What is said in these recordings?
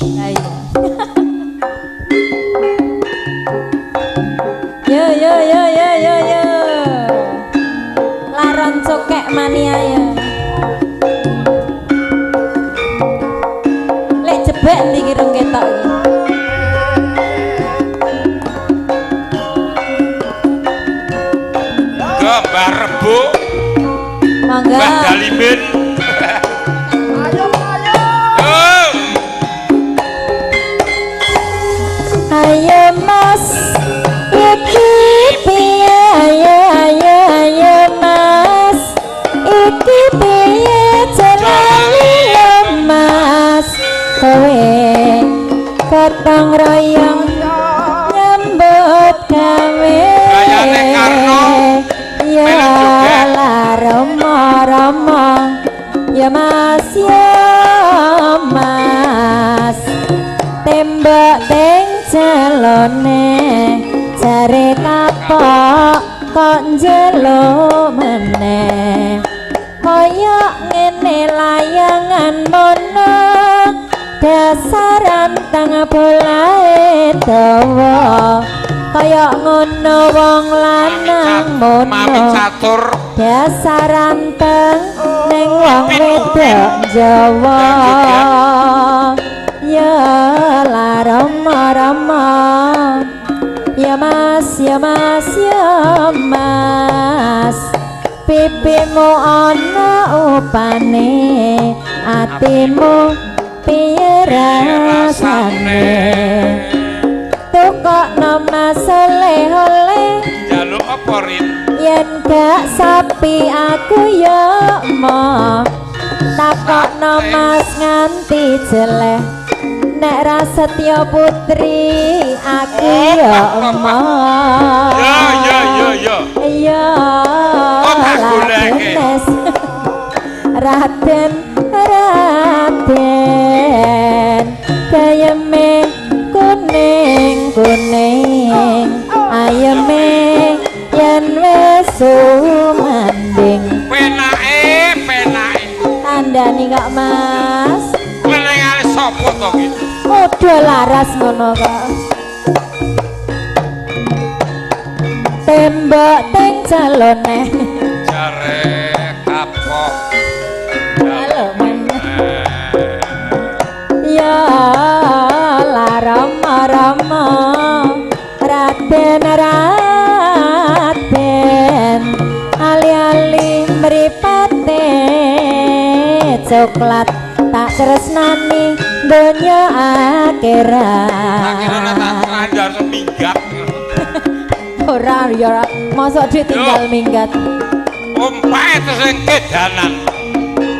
Lah iya. Yo yo yo yo yo yo. Laron cokek mania ya. Lek jebek ndi ki rung ketok iki. Mbah Rebo. Mangga. Mbah Dalimin. Ayo ayo. Ayo Mas. Iki piye ayo ayo ayo Mas. Iki piye jalane Mas. Kowe gotong royong nyambut gawe. Gayane Karno. Ya la rama rama ya Mas ya Mas tembak teng jalone jare kapok kok njeluk meneh kaya ngene layangan mono dasaran teng bolahe dawa kaya ngono wong lanang mono dasaran teng ning wong wedok Jawa ya la rama rama ya Mas ya Mas ya Mas pipimu ana upane atimu piye rasane tukokno Mas oleh-oleh njaluk apa Rin yen gak sapi aku ya emoh takokno Mas nganti jeleh nek ra setya putri aku ya emoh ya ya ya ya ya Raden Raden gayeme kuning kuning ayeme yen wis sumanding penake penake tandani kok Mas menengane sapa to iki udah laras ngono kok tembok teng calone jare kapok halo ya la rama rama Raden Raden ali-ali mripate coklat tak tresnani donya akhirat. Tak kira tak kandhar minggat. Ora ya mosok ditinggal minggat. Ompae sing kedanan.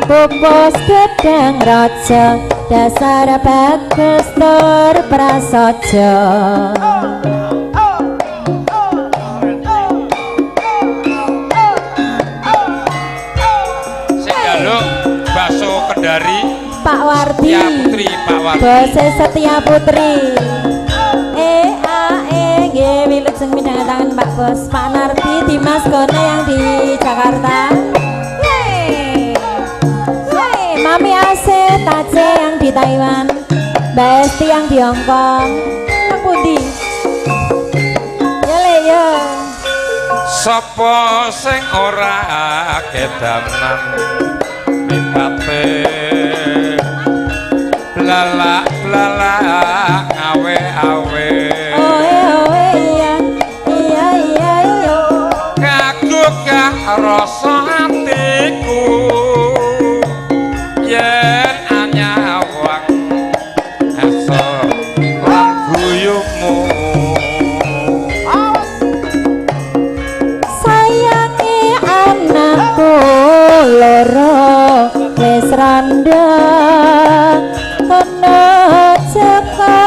Pupus gedang raja dasar bagus tur prasaja. Sing njaluk bakso Kendari Pak Wardi. Setia Putri Pak Wardi. Bose Setia Putri. E A E G wilujeng midhangetaken Pak Bos. Pak Nardi Dimas Gone yang di Jakarta. Mami Ase Tace yang di Taiwan, Mbak Esti yang di Hong Kong. Nang pundi? Ya le ya. Sapa sing ora kedanan mripate blalak-blalak awe-awe. Oe oe iya iya iya iya. Kagugah rasa atiku yen anyawang esok lan guyumu. Sayange anakku loro wis randha kono joko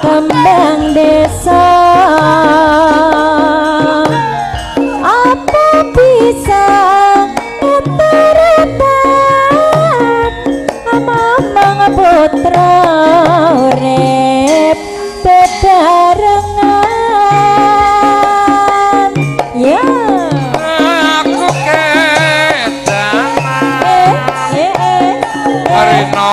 kembang desa. Apa bisa keturutan mamang putra urip bebarengan. Ya aku kedanan rino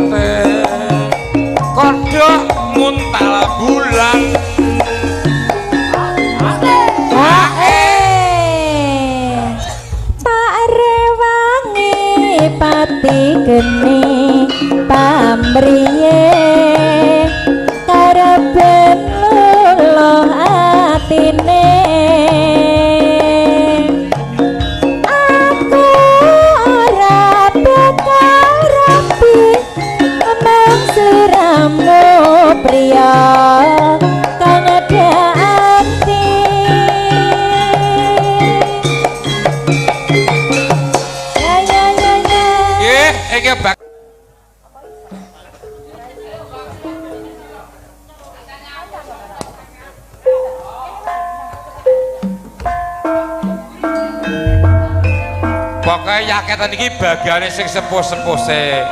Rambute kodhok muntal bulan. Tak rewangi pati geni pamriye kareben luluh atine. Aku ora bakal rapi mung sliramu priya kang ati. Ya ya ya ya. Nggih, iki bak pokoke yaketan iki bagiane sing sepuh-sepuh se.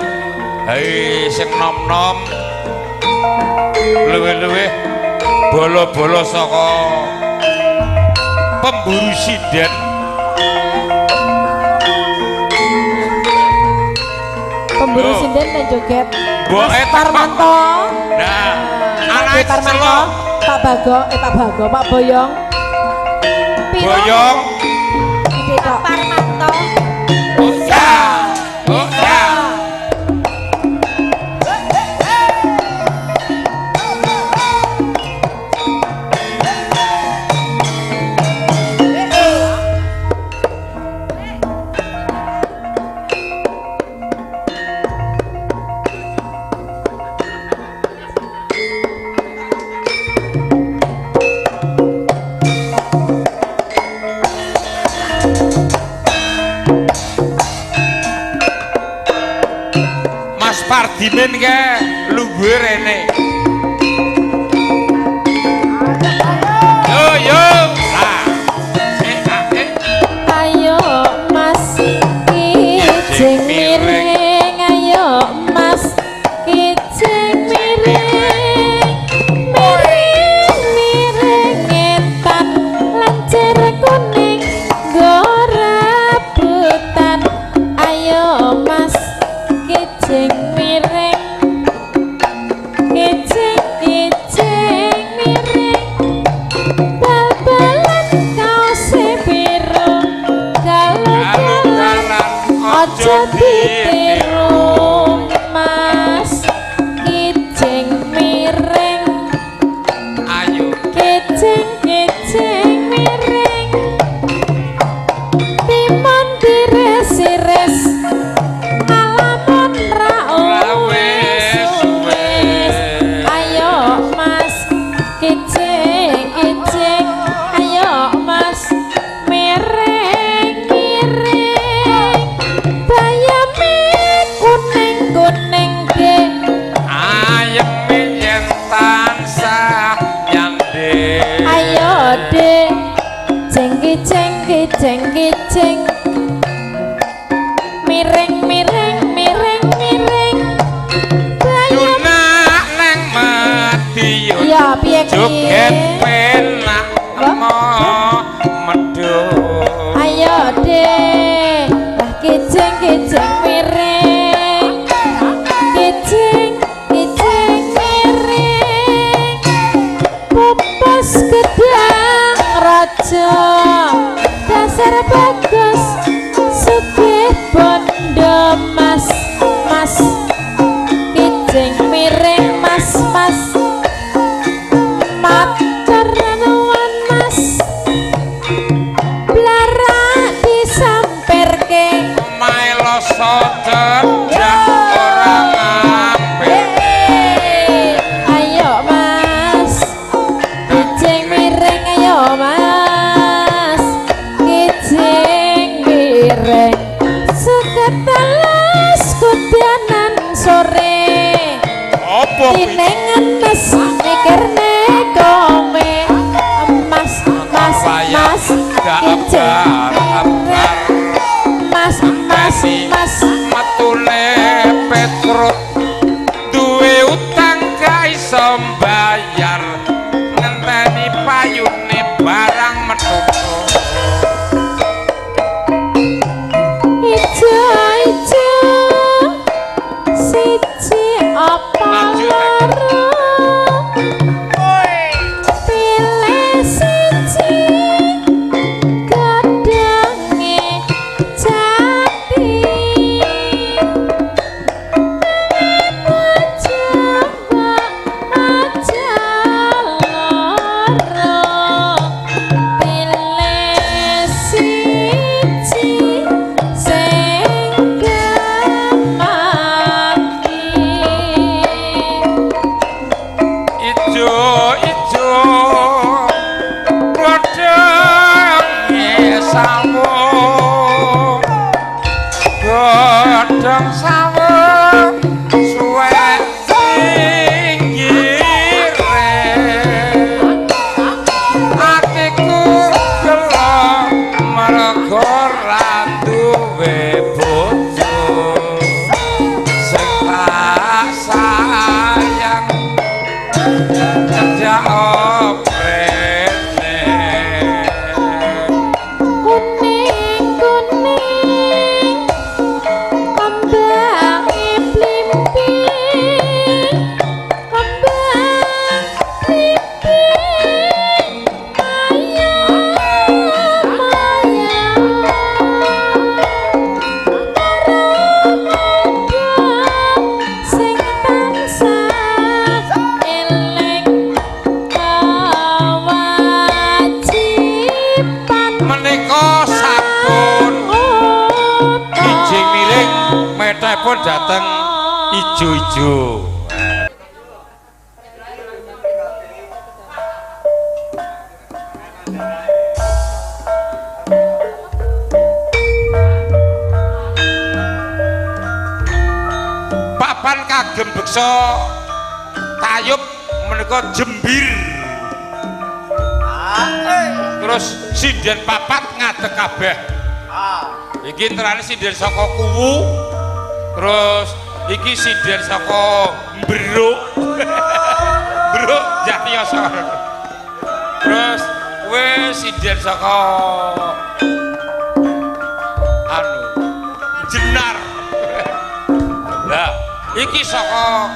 Hei sing nom-nom luwih-luwih bolo-bolo saka pemburu sinden. Pemburu sinden dan joget. Mas Parmanto. Nah, anake Parmanto, Pak Bago, Pak Bago, Pak Boyong. Boyong. Pak Parmanto. Oh ya. Oh ya. Pardimin ke lungguhe rene. Yo yo. Lah. Ayo Mas kijing miring, ayo Mas kijing miring. Miring miring ngetan lancir kuning nggo rebutan. Ayo Mas kijing miring, kijing kijing miring, bal-balan kaose biru, galuh-galuhan aja ditiru. Mas kijing miring, ayo kijing kijing miring, timun diris-iris ngalamun ra wis. Ayo Mas kijing kijing, ayo Mas miring miring, bayame kuning kuning ge ayem yen tansah nyandhe. Ayo dek jengki jengki jengki jeng, miring miring miring miring, bayame. Dunak nang Madiun. Iya piye ki? Joget penak mo medhun. Ayo dek lah kijing kijing miring, kijing kijing miring, pupus gedang raja dasar bagus sugih bondo. Mas mas kijing miring mas mas, matur nuwun mas, blarak disamperke. Omahe loso cedhak ora ngampir. Ayo Mas kijing miring, ayo Mas kijing miring, suket teles kudanan sore. Apa kuwi? Tineng ngenes mikirne kowe. Mas mas mas kijing miring, mas mas mas, metune Petruk duwe utang gak iso mbayar, ngenteni payune barang metuku. Ijo ijo siji Matur nuwun dhateng ijo-ijo. Papan kagem beksa tayub menika Jembir. Terus sinden papat ngadeg kabeh. Iki enterane sinden saka Kuwu. Terus iki sinden saka Mbruk. Mbruk Jatiyasa. Terus kowe sinden saka anu Jenar. Lah iki saka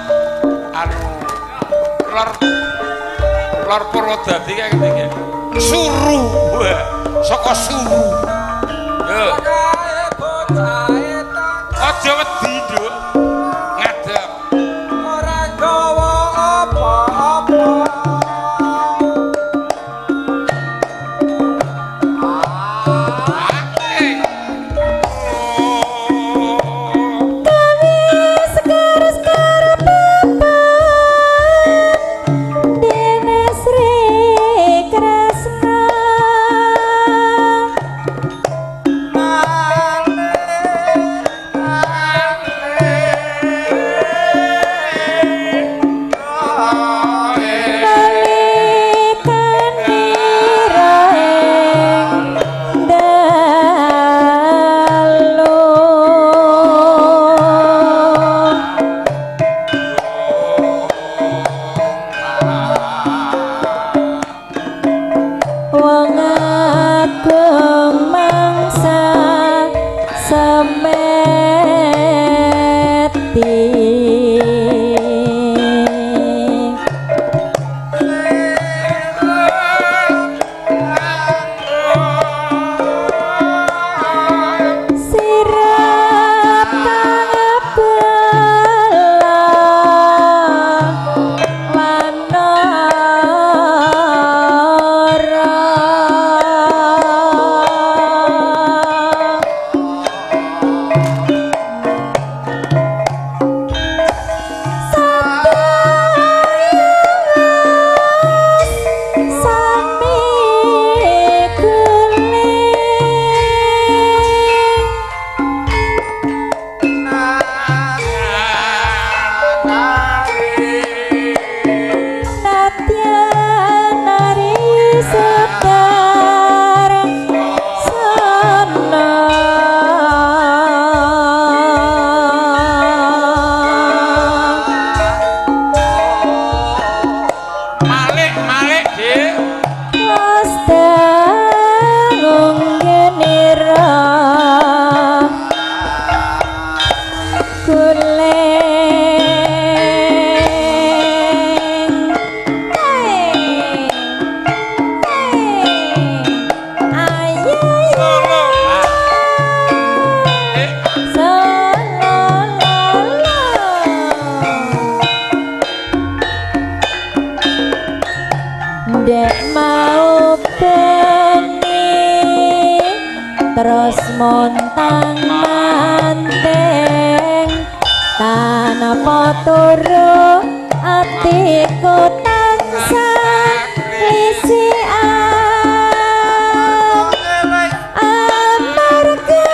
anu lor lor Purwodadi kae ngerti iki. Suru. Saka Suru. Yo. Aja wedi, Nduk. Ngadeg. Ora gawa apa-apa. Terus montang manting tanpa turu atiku tansah lisian amarga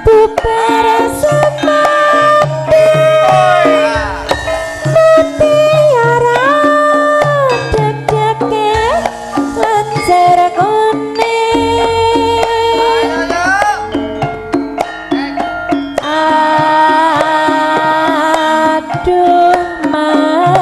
bubar semati mutiara dedeke lenjer kuning. Aduh mas.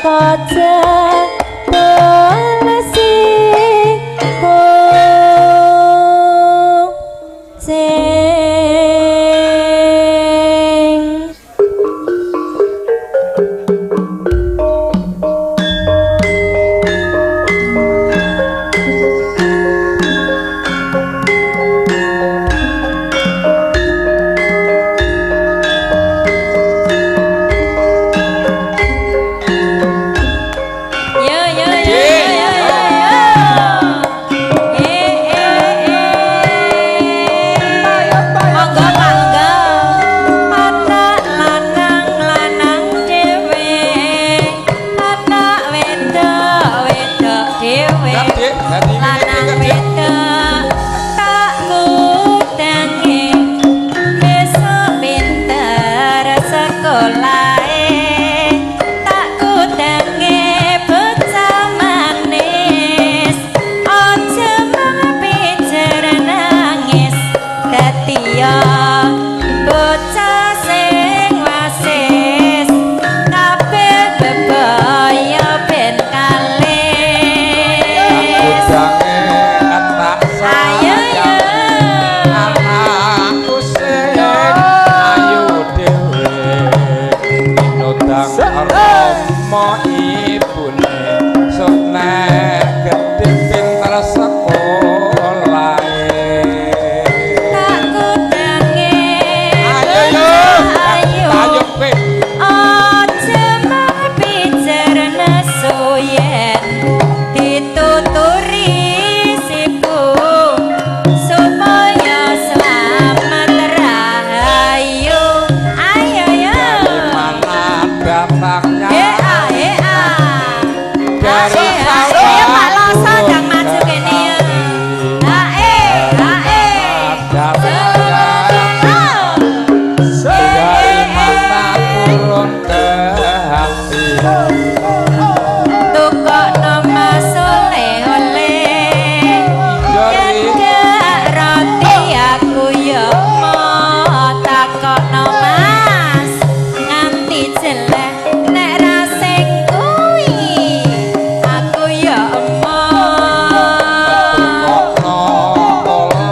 Teko jebul si kucing. Yo yo yo yo yo yo. Eh eh eh. Monggo monggo. Anak lanang lanang dhewe, anak wedok wedok dhewe. Lanang wedok tak ngutangi, besok pinter sekolahe. Tak kutangi bocah manis, aja mung pijer nangis. Dadi yo bocah sing wasis, kabeh bebaya ben kalis. Udange tak Ayo yo. Anakku sing ayu dhewe inodang rama ibune sok nek gedhe pinter sekolahe. Tak kutangi Ayo yo, bocah ayu, ayo kowe. aja mung pijer nesu yen dituturi siku supaya selamat rahayu. Ayo yo. Dari mana datangnya? Eh a eh a. Dari Eh, a, sawah eh, ya Pak Loso ndang maju kene ya. A eh a eh. Datangnya dari mata turun ke hati. Tukokno mas oleh-oleh. Yen gak roti aku yo mau takokno mas nganti jelek nek ra sing kuwi aku yo emoh. Tukokno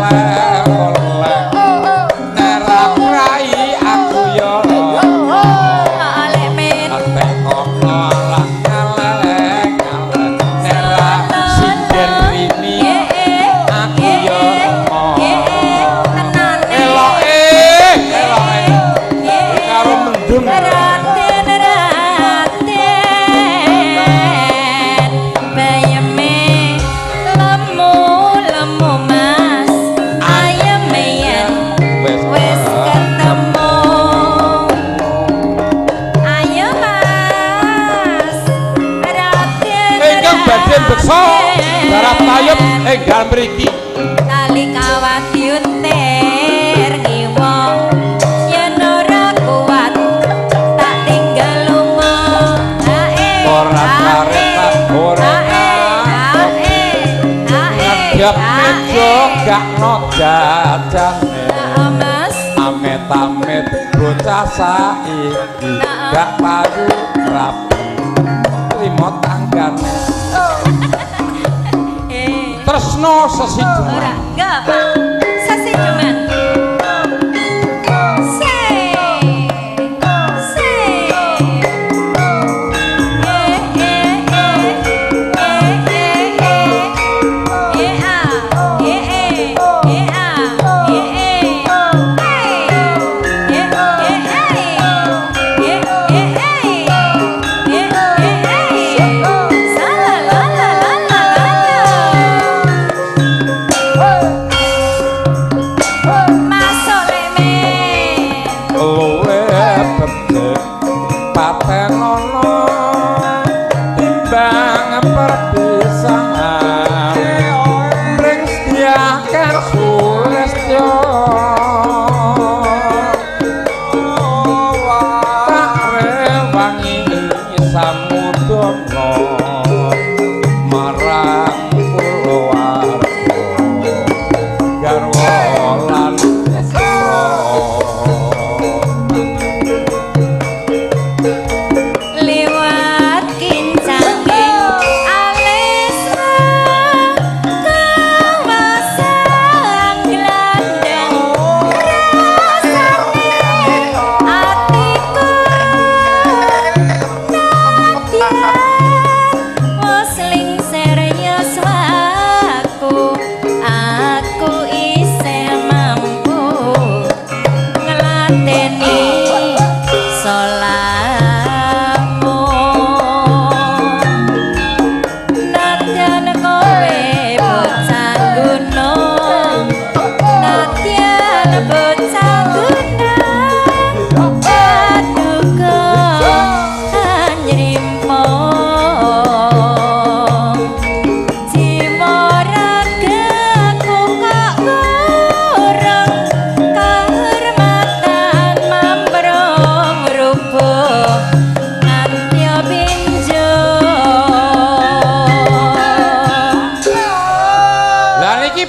oleh-oleh. Nek ra prai aku yo Oleh men Tekokno alah ngaleh ngaleh. Nek ra sinden rini aku yo emoh. Tenane. Eloke, eloke. Karo mendung. Raden raden bayeme lemu lemu mas ayeme yen wis ketemu. Ayo mas raden Ingkang badhe beksa garap tayub enggal mriki. Tali kawat diuntir ngiwa yen ora kuat tak tinggal lunga. Ae Ora karetan ora ae ae Ngedep meja gak no jajane. Mas. Amit-amit bocah saiki gak payu rapi trimo tanggane. Eh Tresno sesiduman. Ora enggak Pak sesiduman. Se se eh eh eh eh eh eh eh a eh eh eh a eh eh eh eh eh eh eh eh eh sa la la la la la la. Masuk lemen. Luwe becik patenono timbang perpisahan ring setiakan sulistya tak rewangi samudana marang kulawarga garwa lan putra. Liwat kini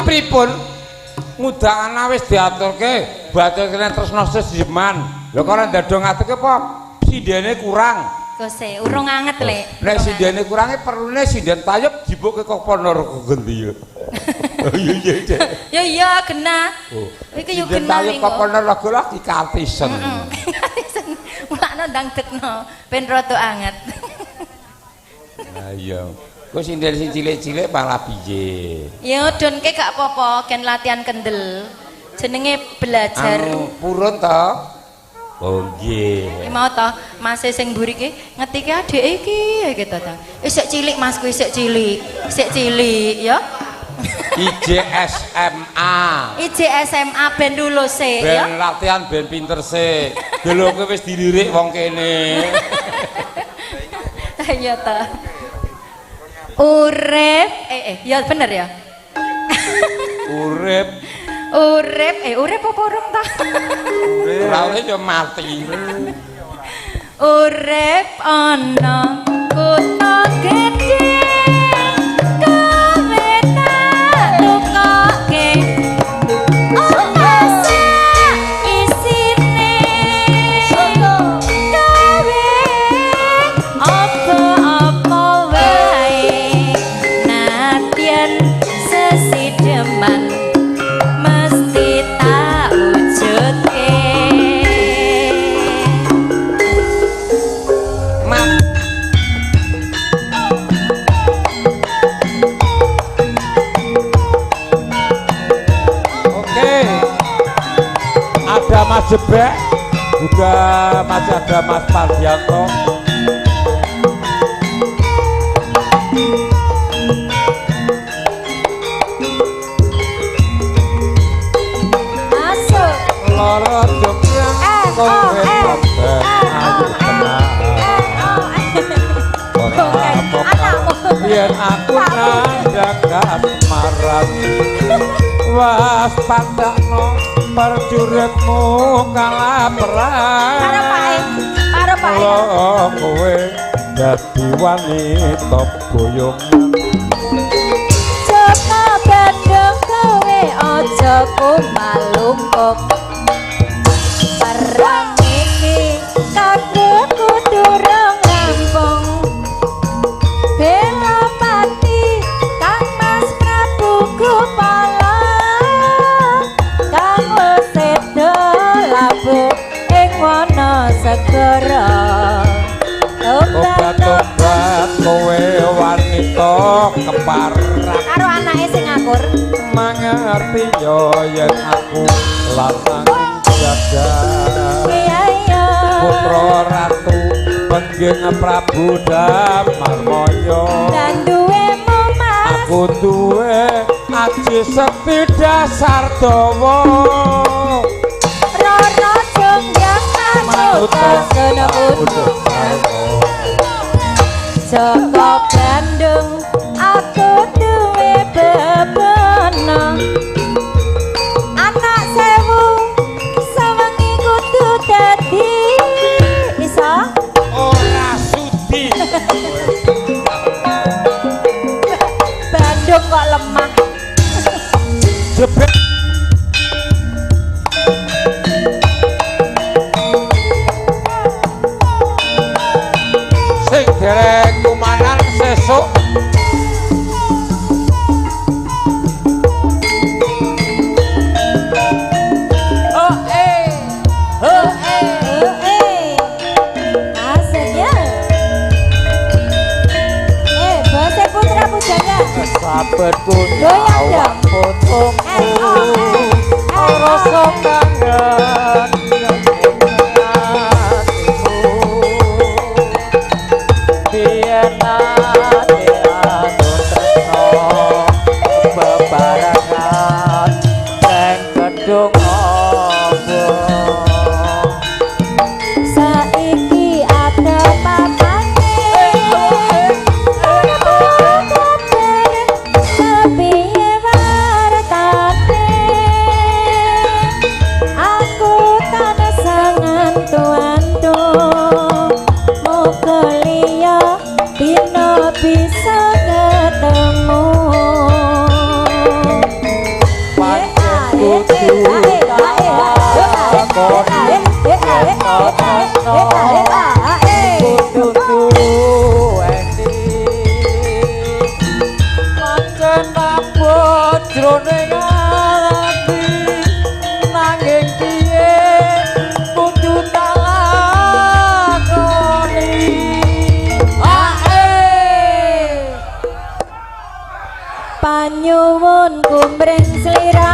Pripun? Ngudangana wis diaturke, batur kene tresno sejeman. Lha kok ora ndadong ngaturke apa sindene kurang? Kose urung anget, Lek. Nek sindene kurange perlune sinden tayub jibuke kok Ponorogo gendi ya. Iya iya iya. Ya iya genah. Iki yo genah tayub kok Ponorogo lagi katisen. Heeh. Mulakno ndang dekno ben rada anget. Ha iya. Kok sinden sing cilik-cilik malah piye? Ya donke gak apa-apa, gen latihan kendel. Jenenge belajar. Anu purun to? Oh nggih. Iki mau to, mase sing mburi iki ngetike adike iki gitu ta. Isik cilik masku, isik cilik. Isik cilik ya. IJSMA. IJSMA ben lulus sik ya. Ben latihan ben pinter sik. Deloke wis dilirik wong kene. Iya ta. Urip ya bener ya. Urip. Urip urip apa urung ta? Ora urip ya mati. Urip ana kutha gedhe kowe tak tukoke omah sak isine kowe apa-apa wae nadyan sesideman mesti tak wujudke. Oke, ada Mas Jebek, juga masih ada Mas Pardianto. Masuk. Loro Jogja kowe tobat ayu tenan. Ora apa-apa yen aku nandhang kasmaran. Waspadakno perjuritmu kalah perang. Karo Pak, karo Pak. Loro kowe dadi wanita boyongan. Joko Bandung kowe aja kumalungkup. Perang iki kanggo kudu rong rampung. Bela pati Kang Mas Prabu Gupala kang wis sedo labuh ing wana segara. Tobat-tobat kowe wanita keparak. Karo anake sing akur. Mangerti yo yen aku lanang jagat. Iya iya. Putra ratu pengging Prabu Damarmaya. Dan duwemu Mas. Aku duwe aji sekti dasar dawa. Rara jongyang manut sono kudu. Joko Bandung aku duwe bebana. Anak sewu sewengi kudu dadi iso ora sudi. Bandung kok lemah. Jebet. Sing dereng kumanan sesuk. Oh eh. Oh eh. Oh eh. Asik ya. Bose Putra Pujangga. Sabetku Goyang dong. Putuku rasa kangen biyen nate aku tresno bebarengan neng gedung opo. Saiki ada papane piye wartane aku tansah ngantu-antu muga liya dina bisa ketemu. Panyuwun kumring sliramu.